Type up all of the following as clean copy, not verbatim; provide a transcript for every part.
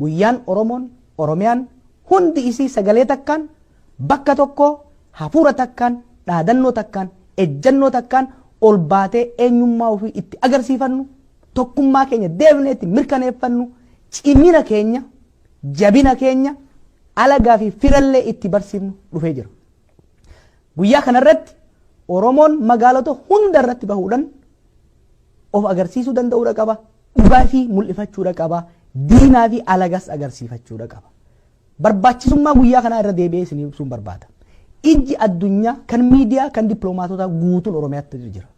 Guyyaan Oromoon, Oromiyaan hundi isii sagalee takkaan, bakka tokkoo, hafuura takkaan, dhaadannoo takkaan, ejjannoo takkaan ol baatee eenyummaa ofii itti agarsiifannu, tokkummaa keenya deebinee itti mirkaneeffannu, cimina keenya, jabina keenya alagaa fi firallee itti barsiifnu dhufee jira. Guyyaa kanarratti Oromoon magaalota hunda irratti bahuudhaan of agarsiisuu danda'uudha qaba. Dhugaa fi mul'ifachuudha qaba. Diinaa fi alagas agarsiifachuudha qaba. Barbaachisummaa guyyaa kanaa irra deebi'ee isin ibsuun barbaada. Ijji addunyaa kan miidiyaa, kan dippiloomaatotaa guutuun Oromiyaatti jira.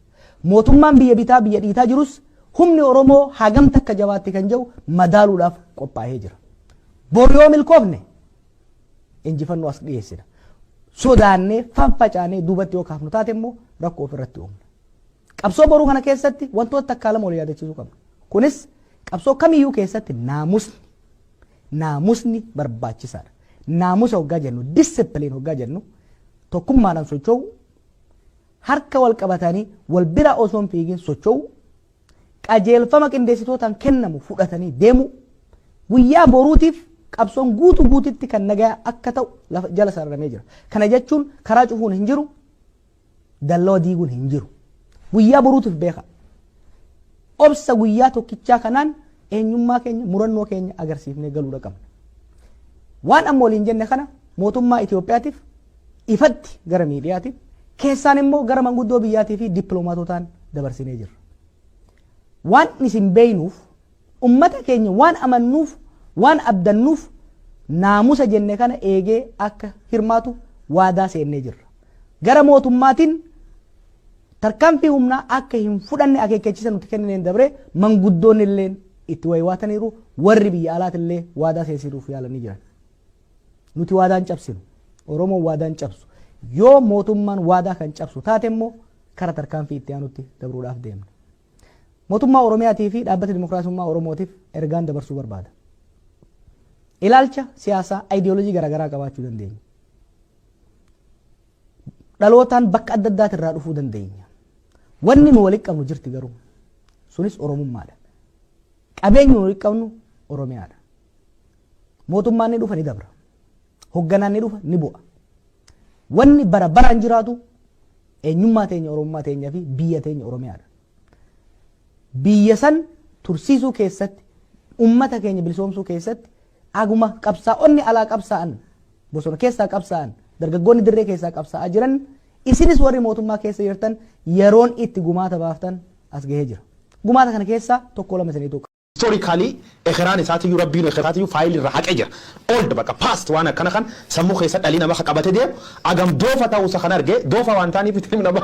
Mootummaan biyya bitaa biyya dhiitaa jirus humni Oromoo hagam takka jabaatti kan jedhu madaaluudhaaf qophaa'ee jira. Boru yoo milkoofne injifannoo as dhiyeessina. Sodaannee fanfacaanee duubatti yoo kaafnu taate immoo rakkoo ofirratti uumna. Qabsoo boruu kana keessatti wantoota takkaa lama wal yaadachiisuu qabna. Kunis qabsoo kamiyyuu keessatti naamusni barbaachisaadha. Naamusa hoggaa jennu, discipline hoggaa jennu, tokkummaadhaan socho'u, harka wal qabatanii wal bira osoo hin fiigin socho'u, qajeelfama qindeessitootaan kennamu fudhatanii deemu, guyyaa boruutiif qabsoon guutuu guutitti kan nagaa akka ta'u lafa jala sararamee jira. Kana jechuun karaa cufuun hin jiru, dallaa diiguun hin jiru. Guyyaa boruutiif beeka. Obsa guyyaa tokkichaa kanaan eenyummaa keenya, murannoo keenya agarsiifnee galuudha qabna. Waan amma waliin jenne kana mootummaa Itoophiyaatiif ifatti gara miidiyaatiin, keessaan immoo gara manguddoo biyyaatii fi dippiloomaatotaan dabarsinee jirra. Waan isin beeynuuf, ummata keenya waan amannuuf, waan abdannuuf, naamusa jenne kana eegee akka hirmaatu waadaa seennee jirra. Gara mootummaatiin tarkaanfii humnaa akka hin fudhanne akeekkachiisa nuti kennineen dabree manguddoonni illee itti waywaataniiru, warri biyya alaatillee waadaa seensisuuf yaalanii jiran. Nuti waadaan cabsinu. Oromoon waadaan cabsu. Yoo mootummaan waadaa kan cabsu taate immoo kara tarkaanfii itti aanutti dabruudhaaf deemna. Mootummaa Oromiyaatii fi Dhaabbata Dimokiraasummaa Oromootiif ergaan dabarsuu barbaada. Ilaalcha siyaasaa, ayidiyoolojii garaagaraa qabaachuu dandeenya. Dhalootaan bakka adda addaatirraa dhufuu dandeenya. Wanni nu walitti qabnu jirti garuu. Sunis Oromummaadha. Qabeenyi nu walitti qabnu Oromiyaadha. Mootummaan ni dhufa, ni dabra. Hogganaan ni dhufa, ni bu'a. Wanni bara baraan jiraatu eenyummaa teenya, Oromummaa teenya fi biyya teenya Oromiyaadha. Biyya san tursiisuu keessatti, ummata keenya bilisoomsuu keessatti, aguma qabsaa'onni alaa qabsaa'an, bosona keessaa qabsaa'an, dargaggoonni dirree keessaa qabsaa'aa jiran, isinis warri mootummaa keessa jirtan yeroon itti gumaata baaftan as gahee jira. Gumaata kana keessaa tokko lama isiniitu Historically ekeraan isaatiyyuu, Rabbiin ekeraatiyyuu faayilii irra haqee jira. Old bakka past waan akkana kan sammuu keessa dhalli nama qabate deemu agam doofa ta'uu isa kan arge doofa waan ta'aniif itti nama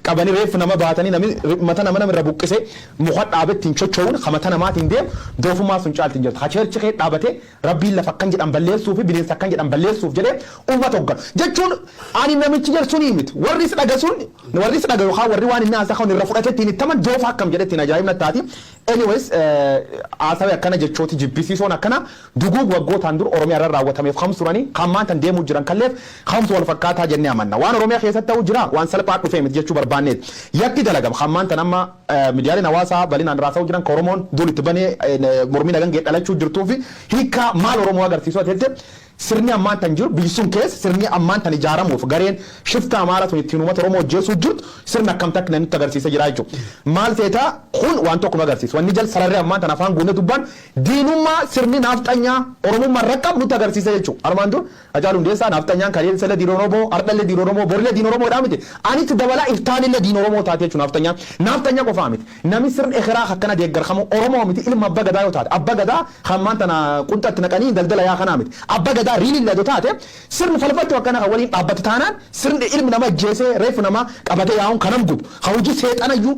qabanii reeffu nama baatanii nami mata nama namirra buqqisee muka dhaabe ittiin chocho'uun ka mata namaatiin deemu doofummaa sun caalti hin jirtu. Ka church kee dhaabate Rabbiin lafa akkan jedhan balleessuu fi bineensa akkan jedhan balleessuuf jedhee uummata hogganu. Jechuun ani namichi jedhu sunii miti. Warri is dhaga sun, warri is dhaga yookaan warri waan inni haasaa kan irra fudhate ittiin ittaman doofa akkam jedhe ittiin ajaa'ibna taati. Anyways, haasawee akkana jechooti jibbisiisoon akkana duguug waggootaan dur Oromiyaa irra raawwatameef kam turanii kan maantan deemuu jiran kalleef kamtu wal fakkaataa jennee amanna. Waan Oromiyaa keessatti ta'uu jira waan salphaa dhufee miti jechuu barbaanneeti. Yakki dalagam kan maantan amma miidiyaaleen hawaasaa bal'inaan raasa'uu jiran, kan Oromoon duul itti banee mormii nagan ga'e dhalachuu jirtuu fi hiikkaa maal Oromoo agarsiisu ateette, sirni ammaan tan jiru biyyi sun keessa sirni ammaan tan ijaaramuuf gareen shifta Amaaraa tun ittiin uummata Oromoo hojjeessuu jirtu sirna akkamta akka nutti agarsiisa jira jechuudha. Maal feetaa kun waan tokko nu agarsiisa. Wanni jal sararri ammaan tan afaan guunnee dubbaan diinummaa sirni naafxanyaa Oromummaa irra qabu nutti agarsiisa jechuudha. Armaan dur Hacaaluu Hundeessaa naafxanyaan kaleessallee diina Oromoo, hardhallee diina Oromoo, borillee diina Oromoodhaa miti. Anitti dabalaa iftaanillee diina Oromoo taate jechuudha naafxanyaan. Naafxanyaa qofaa miti. Nami sirna ekeraa akkana deeggarkamu Oromoo miti, ilma abba gadaa yoo taate. Abba gadaa kan maanta qunxatti naqanii daldala yaa kanaa miti. Abba gadaa riilillee adoo taate, sirni falfattuu akkana kan waliin dhaabbate taanaan, sirni ilmi nama ajjeesee reeffu nama qabatee yaa'uun kanam gubu. Ka hojii seexanayyuu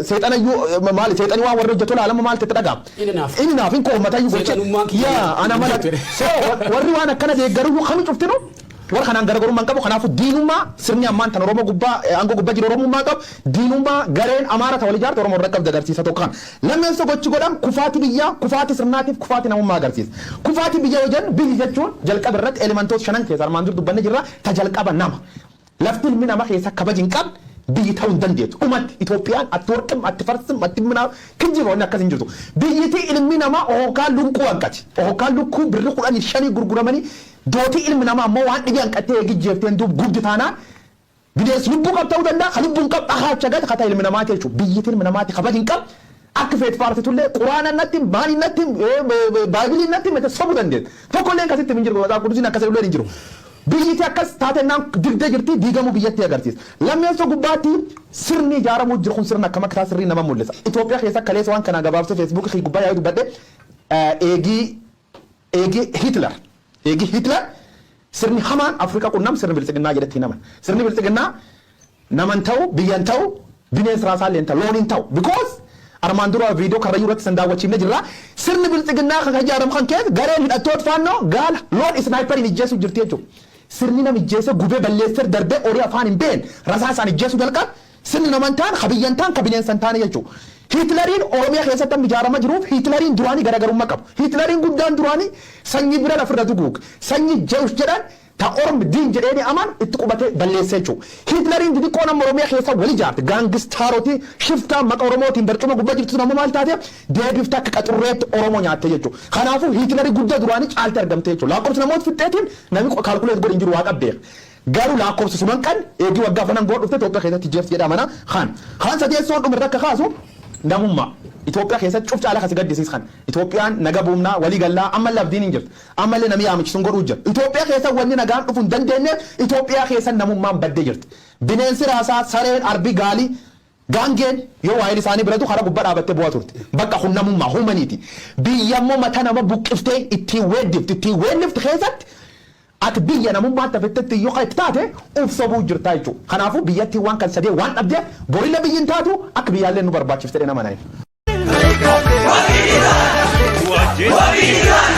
seexanayyuu maali, seexanii waan warri hojjetu laalama maal itti dhaga'ama. Inni naaf. Inni naaf hin koomatayyuu gochee. Seexanummaan kiyya Yaa ana mala. So warri waan akkana deeggaruyyuu kami cuftinu warra kanaan garaagarummaa hin qabu. Kanaafuu diinummaa sirni ammaan tan Oromoo gubbaa aangoo gubbaa jiru Oromummaa qabu, diinummaa gareen Amaara ta wal ijaarte Oromoo irra qabdi agarsiisa tokko kana. Lammeessoo, gochi godham kufaati biyyaa, kufaati sirnaatiif kufaati namummaa agarsiisa. Kufaati biyya yoo jennu, biyyi jechuun jalqaba irratti elementoota shanan keessa armaan dur dubbanne jirra, ta jalqaba nama. Lafti ilmi nama keessa kabaji hin qabne, Biyyi ta'uu hin dandeettu. Dhumatti Itoophiyaan atti warqim, atti farsim, atti minaa kijiba wanni akkas hin jirtu. Biyyiti ilmi namaa ohokaan lukkuu hanqati. Ohokaan lukkuu birri 15 gurguramanii dootii ilmi namaa ammoo waan dhibii hanqattee eegi jeefteen duub gubdi taanaan bineensi lubbuu qabu ta'uu danda'a, ka lubbuu hin qabu dhahaacha gad ka ta'e ilmi namaati jechuudha. Biyyiti ilmi namaati kabaji hin qabu. Akka feet faarsitullee quraana natti maali natti baaybilii natti mete sobuu dandeetta. Tokkolleen kasitti hin jiru, Macaafa Quddusiin akkas illee hin jiru. Biyyiti akkas taatennaan digdee jirti, diigamuu biyyattii agarsiisa. Lammeessoo gubbaatti sirni ijaaramuu jiru kun sirna akkam akka ta'a sirrii nama mul'isa. Itoophiyaa keessa kaleessa waan kanaa gabaabsee Feesbuukii kiyya gubbaa yaa'ee dubbadhe, eegii Hitler sirni hamaan Afrikaa qunnam sirni biltsiginnaa jedhetti hin aman. Sirni biltsiginnaa naman ta'u, biyyan ta'u, bineensi raasaallee hin ta'u, loon hin ta'u. Because armaan dura viidiyoo Karrayyuu irratti san daawwachiifne jirra. Sirni biltsiginnaa kan ijaaramu kan keessa gareen hidhattoota faannoo gaala loon sniper iin ijjeessu jirti jechuudha. Sirni nama ijjeesse gubee balleessee darbee horii afaan hin beekne rasaa isaan ijjeessuu jalqabe, sirni nama hin taane, ka biyya hin taane, ka bineensa hin taane jechuudha. Hiitleriin Oromiyaa keessatti amma ijaaramaa jiruuf Hiitleriin duraanii garaagarummaa qabu. Hiitleriin guddaan duraanii sanyii bira lafirra duguuge. Sanyii Jewish jedhan ta Ormi diin jedheeni aman itti qubatee balleessee jechuudha. Hiitleriin xixiqqoon amma Oromiyaa keessa wal ijaarte gangster otii shiftaa maqa Oromootiin barcuma gubbaa jirtu sun ammoo maal taate? Deebifte akka qaxurreetti Oromoo nyaatte jechuudha. Kanaafuu Hiitlerii guddaa duraanii caalte argamte jechuudha. Lakkoofsa namoota fixxeetiin namni calculate godhi hin jiru, waaqa beeka. Garuu lakkoofsa sun hanqan eegii waggaa 4n goo dhufte Itoophiyaa keessatti jeefti jedha mana kan. Kan sadeessoon dhumirra akka kaasu namummaa. Itoophiyaa keessatti cuf caalaa kasi gaddisiis kan. Itoophiyaan naga buumnaa walii gallaa ammallee abdiin hin jirtu. Ammallee namni yaamichi sun godhuu jira. Itoophiyaa keessa wanni nagaan dhufu hin dandeenyeef Itoophiyaa keessa namummaan baddee jirti. Bineensi raasaa, sareen, arbi, gaalii, gaangeen yoo waa'een isaanii biratu karaa gubbaa dhaabattee bu'aa turte. Bakka kun namummaa humanity. Biyya immoo mataa nama buqqiftee ittiin weeddiftu, ittiin weelliftu keessatti ati biyya namummaa tafettetti yoo kan itti taate uf sobuu jirtaa jechuudha. Kanaafuu biyyattiin waan kan sadee waan dhabdeef gorilla biyyi hin taatu, akka biyyaallee nu barbaachiftee nama na'in. Wabii.